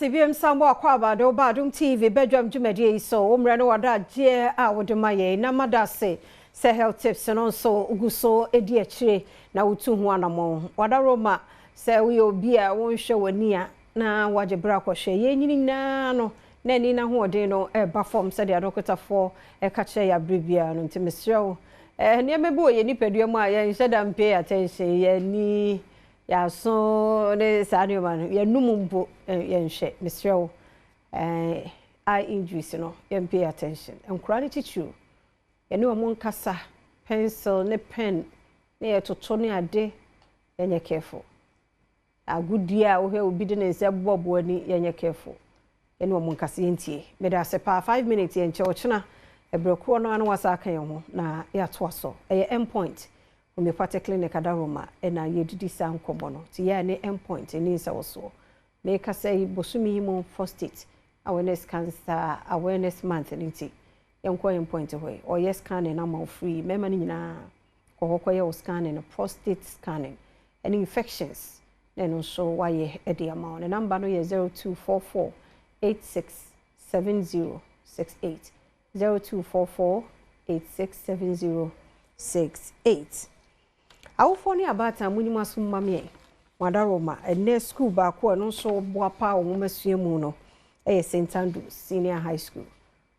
ase biom san bɔ akɔ abado ba Adom TV badwam dwumadie yi so. Wo mmerɛ ne w'adagyeɛ a wode ma yɛn na mada ase sɛ health tips no nso gu so di akyire na wotu ho anammɔn. Wadaroma sɛ woyɛ obi a wonhwɛ w'ani a na wagye berɛ akɔhwɛ. Yɛn nyini nyinaa no na ani n'ahoɔden no ɛreba fam sɛdeɛ adɔkotafoɔ ɛka kyerɛ yɛ abere biara no, nti mesrɛ wo, nneɛma bi wɔ yɛn nipadua mu a yɛnhyɛ da mpay attention, yɛn ani, yɛaso ne saa nneɛma no, yɛnum mpo yɛnhwɛ. Mesrɛ wo, eye injuries no, yɛn pay attention. Nkwadaa no titiriw, yɛne wɔn nkasa, pencil ne pen ne yɛtoto ne ade, yɛnyɛ careful. Agodie a wohwɛ obi de ne nsa bɔbɔ ani, yɛnyɛ careful. Yɛne wɔn nkasa, yɛntie. Meda ase paa. 5 minutes yɛnkyɛ, ɔkyena ɛberɛ korɔ no ano wasa aka yɛn ho na yɛatoa so. Ɛyɛ Endpoint Homeopathic Clinic Adaroma ɛna yɛdidi saa nkɔmmɔ no, nti yɛa ne Endpoint ɛni nsa wɔ soɔ. Meka sɛ bosome yi mu prostate awareness, cancer awareness month no, nti yɛnkɔ Endpoint hɔ yi, ɔyɛ scanning ama wo free. Mmarima no nyinaa kɔ hɔ kɔyɛ wo scanning no, prostate scanning ɛne infections na ɛno nso wayɛ ɛde ama wo. Ne number no yɛ 0244 867068, 0244 867068. Awofoɔ ne abaatan, mo nyima so mma meɛ wadaroma. Ɛnɛ school baako a ɛno nso boa paa wɔ nwoma sua mu no ɛyɛ St Andrews Senior High School.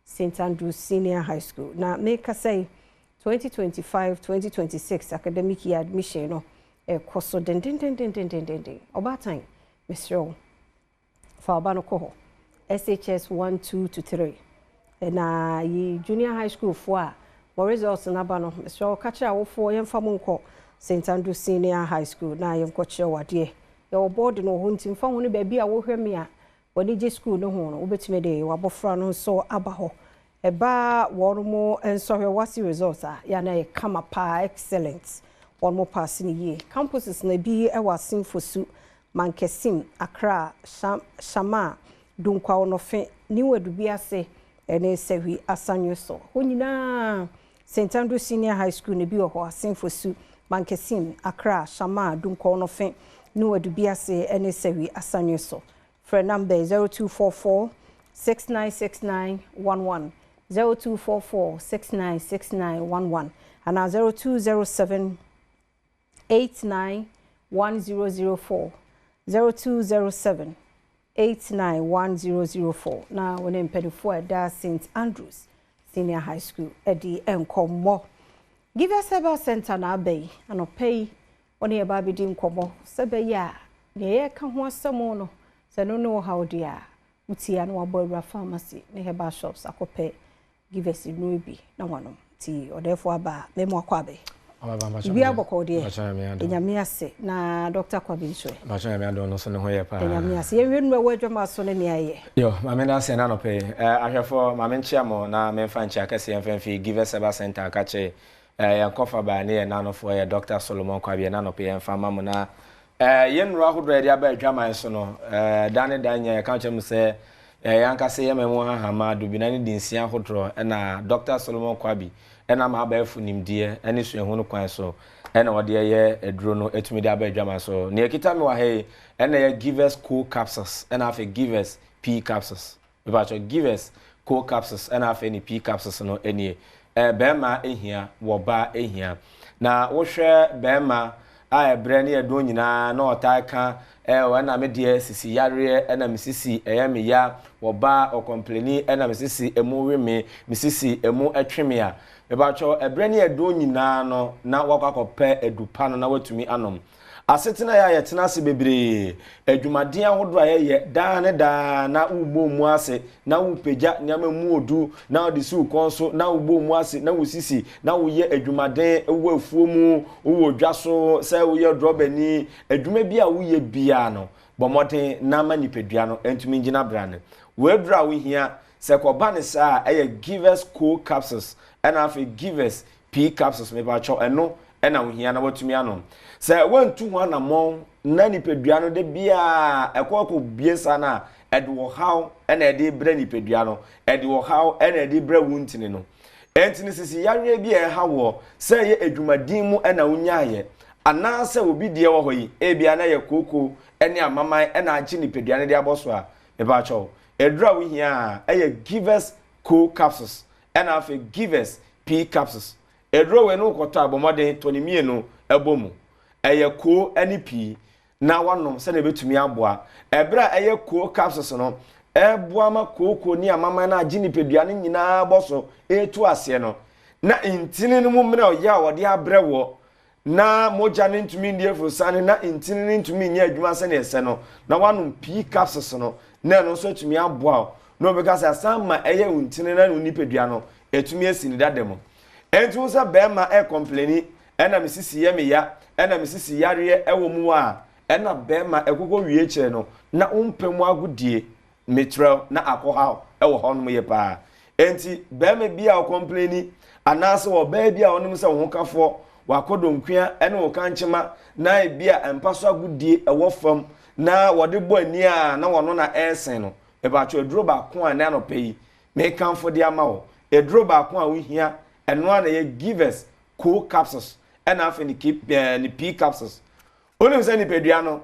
St Andrews Senior High School na meka sɛ 2025-2026 academic year admission no ɛkɔ so dendendendendendenden. Ɔbaatan, mesrɛ wo, fa ɔba no kɔ hɔ. SHS 1, 2 to 3 ɛna yi junior high school foɔ a mo results naba no, mesrɛ wo, ka kyerɛ awofoɔ yɛmfa mo nkɔ St Andrews Senior High School na yɛnkɔkyerɛ wo adeɛ. Yɛwɔ board no wɔ hɔ, nti mfa ho no baabi a wohwɛ me a wɔne gye school no ho no, wobɛtumi de wabɔfra no nso aba hɔ. Ɛbaa wɔn mo nsɔhwɛ WASSCE results a yɛana yɛ kama paa, excellent, wɔn mo pass no yie. Campuses na bi wɔ Assin Fosu, Mankessim, Accra, Shama, Dunkwa Ɔnɔfe, New Adubiase ɛne Sɛhwi Asanwe so. Hɔ nyinaa St Andrew Senior High School na bi wɔ hɔ: Assin Fosu, Mankessim, Accra, Shama, Dunkwa Ɔnɔfe, New Adubiase ɛne Sɛhwi Asanwe so. Frɛ number 0244 696911, 0244 696911 anaa 0207 891004, 0207 891004 na wɔne mpanimfoɔ a ɛda St Andrews Senior High School ɛde nkɔmmɔ. Givers Herbal Center na aba yi anɔpɛ yi, wɔne yɛba abɛdi nkɔmmɔ sɛ bɛyɛ a nea yɛreka ho asɛm no, sɛ no ne ɔhaw deɛ a wotia na wabɔ awura pharmacy ne herbal shops akɔpɛ Givers nnuro bi na wanom. Nti ɔdɛɛfoɔ aba a, mɛmu akɔ abɛ biribi abɔkɔ deɛ, Ɛnyame ase. Na Dr. Kwabi nso ɛ? Bàtchɛ, Nyame adom no so ne ho yɛ paa. Ɛnyame ase. Yɛnhwɛ nnuro a ɛwɔ adwama so ne nea ɛyɛ. Yo, maame da ase na anɔpɛ yi. Ahwɛfoɔ, maame nkyia mo na memfa nkyia kɛseɛ mfa mfi Givers Herbal Center aka kyerɛ yɛn kɔfa baa ne yɛn nanofoɔ yɛ Dr. Solomon Kwabi. Yɛn anɔpɛ yɛmfa ma mo na yɛn nnuro ahodoɔ a yɛde aba adwaman so no, da ne da nyɛ yɛka kyerɛ mo sɛ yɛn ankasa yɛ mɛmo hahama dubina ne dinsia ahodoɔ ɛna Dr. Solomon Kwabi ɛnam abɛɛfo nimdeɛ ɛne suahu no kwan so ɛna wɔde ɛyɛ aduro no etumi de aba adwaman so. Nea ekita mi wɔ ha yi ɛna yɛ Givers Cool Capsules ɛna afei Givers P Capsules. Mepakyɛ, Givers Cool Capsules ɛna afei ne P Capsules no nie. Bɛrima ehia, wɔbaa ehia. Na wohwɛ bɛrima a ɛbrɛ ne ɛdɔn nyinaa na ɔtaa ka ɛna me deɛ sisi yareɛ, ɛna me sisi ɛyɛ me ya. Wɔbaa ɔcomplain, ɛna me sisi emu we me sisi emu ɛtwe me a, mepakyɛ, ɛbrɛ ne ɛdɔn nyinaa no na wakɔ akɔpɛ adupa no na watumi anom. Asetena yɛ a yɛtena ase bebree, adwumaden ahodoɔ a yɛyɛ daa ne daa na wobɔ mu ase na wopagya nneɛma mu odu na wode si wo kɔn so na wobɔ mu ase na wosisi na woyɛ adwumaden wɔ afuo mu, wowɔ dwa so, sɛ woyɛ drɔbani, adwuma bi a woyɛ biara no, bɔ mmɔden na ma nipadua no ntumi ngyina brane. Wɔaduru a wohia sɛ kɔba ne saa a ɛyɛ Givers Cool Capsules ɛna afei Givers P Capsules. Mepakyɛw, ɛno ɛna wohia na watumi anom. Sɛ wantu ho anammɔn na nipadua no de biara ɛkɔ ɛkɔ bie sa no a, ɛde ɔhaw ɛna ɛde brɛ nipadua no, ɛde ɔhaw ɛna ɛde brɛ wo ntini no. Ɛnti no sisi yareɛ bi a ɛha wɔ sɛ ɛyɛ adwumaden mu ɛna wonyaayɛ anaasɛ obi deɛ wɔ hɔ yi, ebia na yɛ kooko ɛne amaman ɛna agye nipadua no de abɔ so a. Mepakyɛw, aduru a wohia a ɛyɛ Givers Co Capsules ɛna afei Givers P Capsules. Aduro wei no wokɔtɔ a, bɔ mmɔden tɔ ne mmienu bɔ mu. Ɛyɛ koo ne pii na woanom sɛdeɛ ɛbɛtumi aboa. Ɛberɛ a ɛyɛ koo capsules no, ɛreboa ma kooko ne amaman no agye nipadua no nyinaa bɔ so retu aseɛ no, na ntini no mu mmerɛwyɛ a wɔde abrɛ woɔ na mogya no ntumi nni aforosiane na ntini no ntumi nyɛ adwuma sɛdeɛ ɛsɛ no, na woanom pii capsules no, na ɛno nso atumi aboa wo. Na obi ka sɛ asan ma ɛyɛ wo ntini no ne wo nipadua no ɛtumi asi ne dada mu. Ɛnti wo sɛ bɛɛma ɛkɔmpleni ɛna me sisi yɛ me ya ɛna me sisi yareɛ ɛwɔ mu a ɛna bɛɛma ɛkokɔ wie kyerɛ no na wo mpɛ mu agodie mekyerɛ wo na akɔhaw ɛwɔ hɔ nom yɛ paa. Ɛnti bɛɛma bi a ɔkɔmpleni anaasɛ ɔbaa bi a ɔnom sɛ wo ho kafoɔ wakɔ donkua ɛne wo kankyema na ebi a mpa so agodie ɛwɔ fam na wɔde bɔ ani a na wɔno na ɛɛsen no, mepakyɛw aduro baako a ɛnɛ anɔpa yi mekamfo de ama wo, aduro baako a wohia, ɛno ara na ɛyɛ Givers Co capsules ɛna afei ne K ɛɛ ne P capsules. Wonim sɛ nipadua no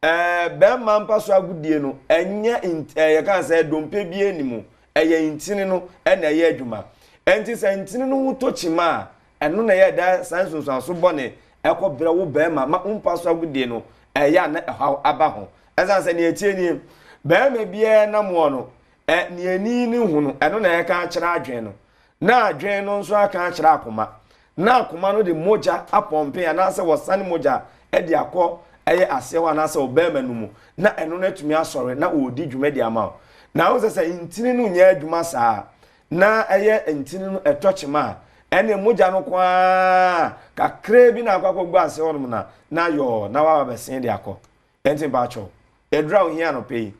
ɛɛ bɛrima mpa so agodie no ɛnyɛ nt ɛɛ yɛka sɛ dompe bi anim mu, ɛyɛ ntini no ɛna ɛyɛ adwuma. Ɛnti sɛ ntini no ho tɔ kyima a, ɛno na ɛyɛ da saa nsunsuanso bɔne ɛkɔ brɛ wo bɛrima ma wo mpa so agodie no ɛyɛ a na ɛhaw aba ho. Ɛsiane sɛ nea ɛteɛ nie, bɛrima biara namoɔ no Ɛ, nea ani no hu no, ɛno na ɛka akyerɛ adwene no, na adwene no nso aka akyerɛ akoma, na akoma no de mogya apɔmpe anaasɛ wɔsane mogya de akɔ ɛyɛ aseɛ hɔ anaasɛ ɔbarima no mu, na ɛno no atumi asɔre na ɔredi dwuma de ama wo. Na wo sɛ sɛ ntini no nyɛ adwuma saa na ɛyɛ ntini no ɛtɔ kyema a, ɛne mogya no ko ara kakraa bi na akɔ akɔgu aseɛ hɔnom na na yɔɔ na waba bɛsen de akɔ. Ɛnti mpakyɛw, aduru a wohia anɔpa yi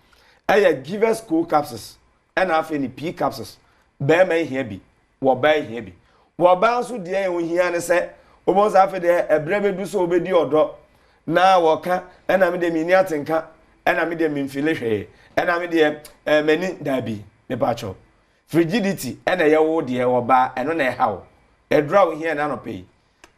ɛyɛ Givers Co capsules ɛna afei ne Pea capsules. Barima hia bi, wɔbaa hia bi. Wɔbaa nso deɛ ohia ne sɛ, wobɛhu sɛ afei deɛ ɛberɛ bɛdu sɛ wobɛdi ɔdɔ na wɔka ɛna me deɛ menni atenka, ɛna me deɛ memfili hwee, ɛna me deɛ eh, m'ani daabi, mepakyɛw. Frigidity ɛna ɛyɛ wo deɛ wɔbaa, ɛno na ɛha wo. Aduru a wohia ɛna anɔpa yi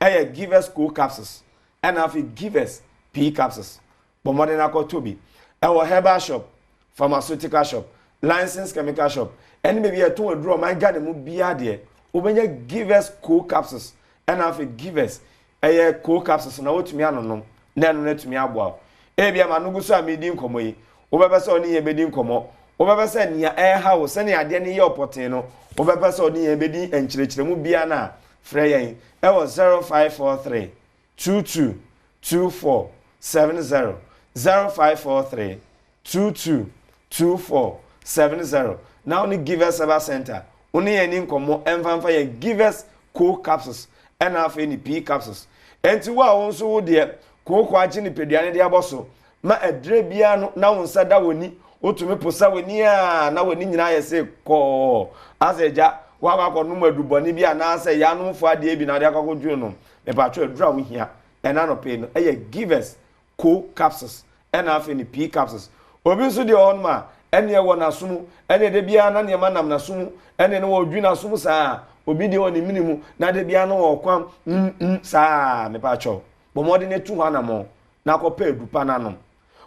ɛyɛ Givers Co capsules ɛna afei Givers Pea capsules. Bɔ mmɔden na kɔtɔ bi. Ɛwɔ herbal shop, pharmaceutical shop, licensed chemical shop, ɛne baabi a yɛtɔn aduro ɔman Ghana mu biara deɛ, wobɛnya Givers Co capsules ɛna afei Givers ɛyɛ Co capsules na wotumi anonom na ɛno no atumi aboa wo. Ebia m'ano gu so a meredi nkɔmmɔ yi, wobɛpɛ sɛ ɔne yɛn bɛdi nkɔmmɔ. Wobɛpɛ sɛ nea ɛreha wo, sɛnea adeɛ no yɛ wo pɔtee no, wobɛpɛ sɛ ɔne yɛn bɛdi nkyerɛkyerɛmu biara no a, frɛ yɛn ɛwɔ 0543 22 24 70 0543 22 24 70 na wo ne Givers Herbal Center wo ne yɛn ni nkɔmmɔ ɛmfa mfa yɛn Givers Co capsules ɛna afei ne P capsules. Enti wo a wo nso wo deɛ kooko agye nipadua no de abɔ so ma ɛberɛ biara no na wo nsa da w'ani, wotumi posa w'ani a na w'ani nyinaa ayɛ se kɔɔ asɛ agya woakɔ akɔnom adubɔne bi anaasɛ yɛanomfoɔ adeɛ bi na wode akɔ akɔdwiri no. Mepatwɔ aduru a wohia ɛna anɔpa yi no ɛyɛ Givers Co capsules ɛna afei ne P capsules. Obi nso deɛ ɔwɔ hɔnom a ɛneɛ wɔ n'aso mu ɛneɛ da biara na nneɛma nam n'aso mu ɛneɛ na wɔdwi n'aso mu saa, obi deɛ wɔ ne mene mu na da biara na ɔkwam mm mm saa. Mepatwɔ bɔ mmɔden na tu ho anammɔn na akɔpɛ adu pa no anom.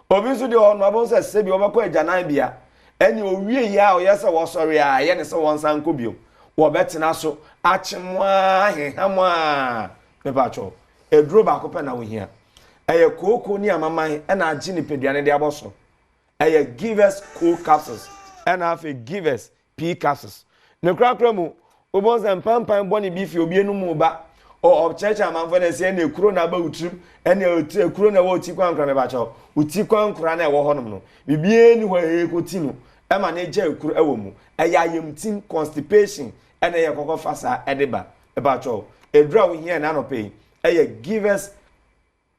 Obi nso deɛ ɔwɔ hɔnom a wobɛhu sɛ sɛbi ɔbɛkɔ agyananbea ɛneɛ owie yɛ a ɔyɛ sɛ wɔsɔre a ɛyɛ ne sɛ wɔnsan nkɔ bio. Wɔbɛtena so akye mo ara aheha mo ara. Mepatwɔ aduro baako pɛ na wohia. Ɛyɛ kooko ne amaman na agye nipadua no de abɔ so. Ɛyɛ Givers Co capsules ɛna afei Givers P capsules. Ne korakora mu, wobɛhu sɛ mpampan bɔne bi fi obi anum reba. Ɔkyerɛkyerɛ amanfoɔ na ɛsɛ ɛna ekuro na aba wo tirim, ɛna ekuro na ɛwɔ wo ti kwankora mebakyɛw. Wo ti kwankora na ɛwɔ hɔnom no, biribiara nni hɔ a ɛrekɔti no ɛma no gya ekuro ɛwɔ mu. Ɛyɛ ayamtim, constipation, ɛna ɛyɛ kɔkɔ fa saa ɛde ba. Mebakyɛw, aduru a wohia ɛna anɔpa yi ɛyɛ Givers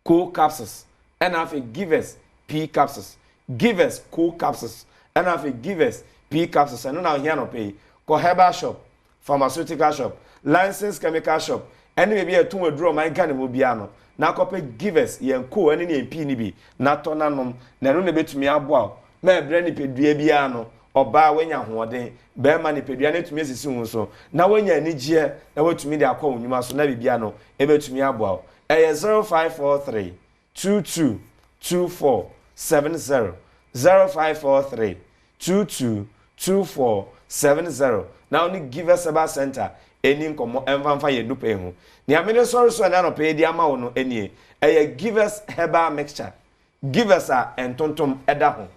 Co capsules ɛna afei Givers P capsules, Givers Co capsules ɛna afei Givers P capsules ɛno na ohia anɔpa yi. Kɔ herbal shop, pharmaceutical shop, licensed chemical shop ɛne baabi a yɛtɔn aduru a ɔman Ghana mu biara no na akɔpɛ Givers, yɛn Co ɛne ne yɛn P no bi na tɔ na nom na ɛno na ɛbɛtumi aboa wo ma ɛbrɛ nipadua biara no ɔbaa wanya ahoɔden, barima nipadua no atumi asisi wo so na wanya anigyeɛ na watumi de akɔ wo nnwuma so na biribiara no ɛbɛtumi aboa wo. Ɛyɛ 0543 22 24 70, 0543. 22 24 70 na wo ne Givers Herbal Centre ɛni nkɔmmɔ ɛmfa mfa yɛn nnupɛ yi ho. Nea mede sɔre so ɛnɛ anɔpa yi de ama wo no nie, ɛyɛ Givers Herbal Mixture. Givers a ntontom da ho.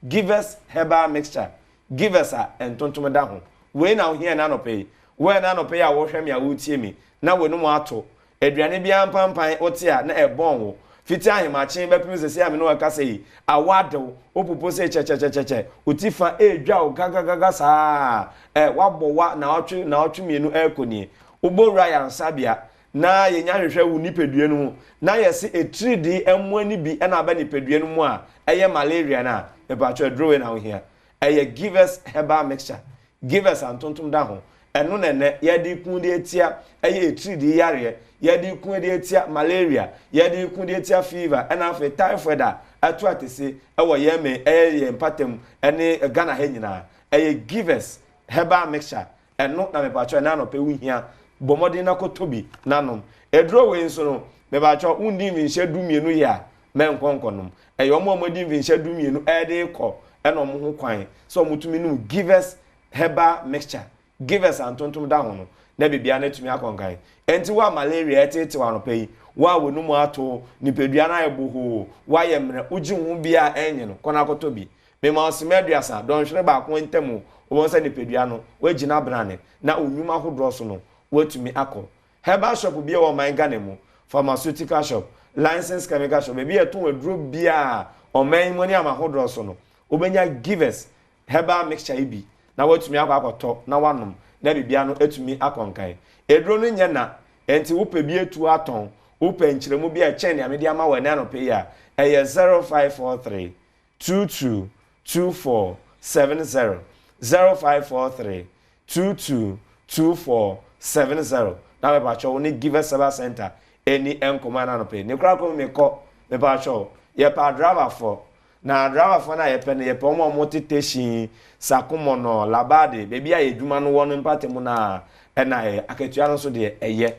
Givers Herbal Mixture. Givers a ntontom da ho. Wei na wohia ɛnɛ anɔpa yi. Wo ɛnɛ anɔpa yi a wohwɛ me a woretie me na w'anum ato, aduane biara mpampan wote a na ɛbɔn wo, fiti ahemakye bɛpem sɛsei a me ne wo rekasa yi, awɔ ade wo, wopopo sei kyɛkyɛkyɛkyɛ, wo ti fa redwa wo gagagaga saa a, ɛ, woabɔ wa naawɔtwe naawɔtwe mmienu rekɔ nie. Wobɔ wura ayaresabea na yɛnya hwehwɛ wo nipadua no mu na yɛse atiridii mmoa no bi na aba nipadua no mu a, ɛyɛ malaria no a, mepakyɛw aduro wei na wohia. Ɛyɛ Givers Herbal Mixture. Givers a ntontom da ho. Ɛno na ɛnnɛ yɛde reko de atia ɛyɛ atiridii yareɛ, yɛde reko de atia malaria, yɛde reko de atia fever ɛna afei typhoid a ato atese wɔ yɛn mɛn ɛyɛ yɛn mpatamu ɛne Ghana ha nyinaa. Ɛyɛ Givers Herbal Mixture. Ɛno na mepakyɛw ɛnnɛ anɔpa yi wohia. Bɔ mmɔden na kɔtɔ bi na nom. Aduro wei nso no, mepakyɛw wonni mfinhyia 12 yɛ a, mɛnkɔ nkɔnom. Ɛyɛ wɔn a wɔadi mfinhyia 12 de rekɔ na wɔn ho kwan sɛ wɔtumi nom Givers Herbal Mixture, Givers a ntontom da ho no, na biribiara no atumi akɔ nkan. Enti wo a malaria reteetew anɔpa yi, wo a w'anum ato, nipadua no ayɛ bohoo, woayɛ mmerɛ, wogye wo ho biara a ɛnnye no, kɔ na kɔtɔ bi. Mema wo simma 30, dɔnhwere baako ntam, wobɛhu sɛ nipadua no, woagyina brane, na wo nnwuma ahodoɔ so no, woatumi akɔ. Herbal shop biara wɔ ɔman Ghana mu, pharmaceutical shop, licensed chemical shop, baabi a yɛtɔn aduro biara ɔman yi mu ne aman ahodoɔ so no, wobɛnya Givers herbal mixture yi bi na woatumi akɔ akɔtɔ na woanom na biribiara no atumi akɔ nkan. Aduro no nyɛ na, enti wopɛ bi atu atɔn, wopɛ nkyerɛmu bi a ɛkyɛn nea mede ama wo ɛnnɛ anɔpa yi a, ɛyɛ 0543 22 24 70, 0543 22 24 70 na mepakyɛw wo ne Givers Herbal Center ɛni nkɔmmɔ ɛna anɔpa yi. Ne koraa kɔ mekɔ mepakyɛw yɛpɛ adrabafoɔ na adrabafoɔ no a yɛpɛ no yɛpɛ wɔn a wɔte Teshie, Sakumono, Labadi baabi a yɛ adwuma no wɔ no mpatamu no a ɛna ɛyɛ akatua no nso deɛ ɛyɛ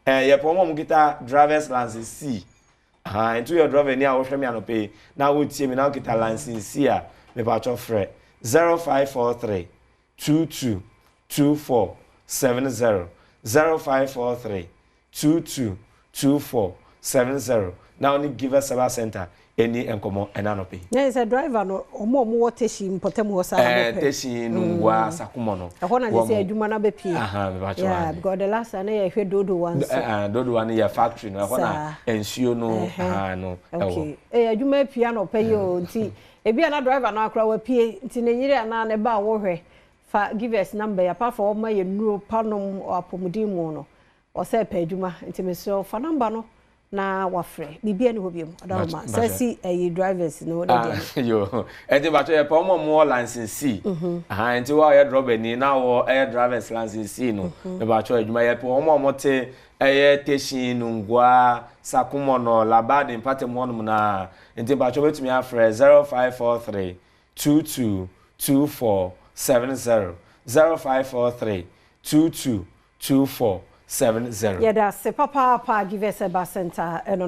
ɛɛ yɛpɛ wɔn a wɔkita drivers license C Ahaa nti woyɛ driver ni a wohwɛ me anɔpa yi na wotie me na wokita license a mepakyɛw frɛ 0543 22 24 70 0543 22 24 70 na wo ne Giver Server Center ɛni nkɔmmɔ ɛna anɔpa yi. Na sɛ driver no ɔmo a ɔmo wɔ Teshie mpɔtam hɔ saa na Ɛɛ mopɛ. Teshie, Nungua, Sakumono. Ɛhɔ na Wɔn sɛ adwuma no abɛpie. Ahaa mepakyɛw Yeah, aane. because the last time na yɛhwɛ Dodowa nso. Ɛɛ Dodowa no yɛ factory no ɛhɔ na Saa. nsuo no Ɛhɛn. ahaa no ɛwɔ. Okay. Ɛyɛ adwuma apue anɔpa yi o nti ebi a na driver no akora wapue nti ne yere anaa ne ba a wɔhwɛ fa Givers number yi apart from ɔma yɛ nnuro pa nom wɔ apɔmuden mu no ɔsɛ pɛ adwuma nti mesrɛ wo fa number no na wafrɛ biribi ani hɔ biom ɔdawoma sɛ si ɛyi drivers no ne deɛ no. Yo ɛnti bàtɔ yɛ pɛ wɔn a wɔwɔ license C ahan nti wɔn a wɔyɛ drɔba ni na wɔ ɛyɛ drivers license C no bàtɔ adwuma yɛ pɛ wɔn a wɔte ɛyɛ Teshie Nungua Sakumono Labadi mpatam hɔnom naa nti bàtɔ bɛtumi afrɛ 0543 22 24 70 0543 22 24 70. Yɛda ase papaapa Givers Herbal Center ɛno.